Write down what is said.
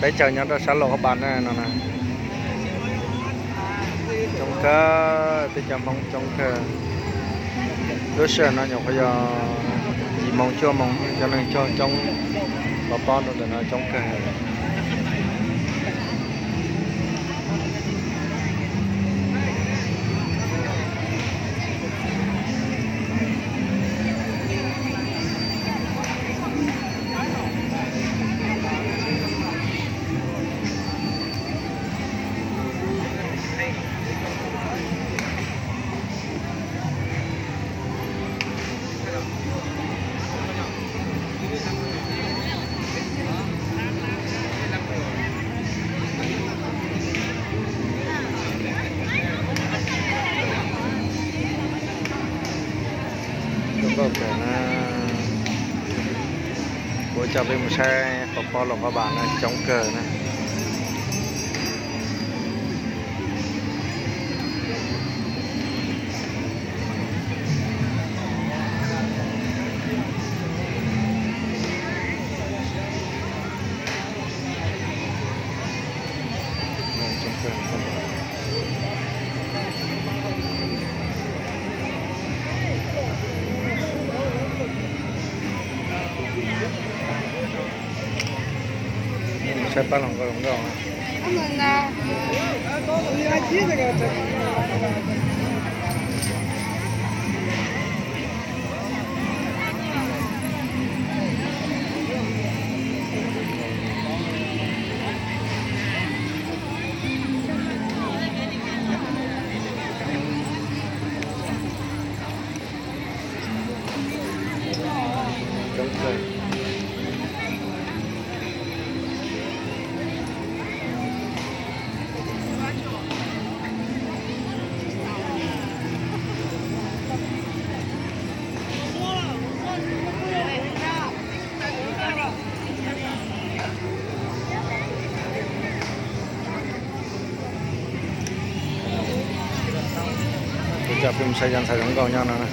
Teb chaws nyob rau sab Luam Phab Npas na no na. Coob kawg, teb chaws Hmoob coob kawg. Lub sij hawm no nyuam qhuav yog yim moo cuaj moo, cov neeg coob coob, pov pob rau ntawm no coob kawg. Kuv coj peb mus saib pov pob Luam Phab Npas na, coob kawg na. Saib pab hluas nkauj hluas nkauj. Kuv coj peb mus saib cov ntxhais hluas nkauj nyob no na.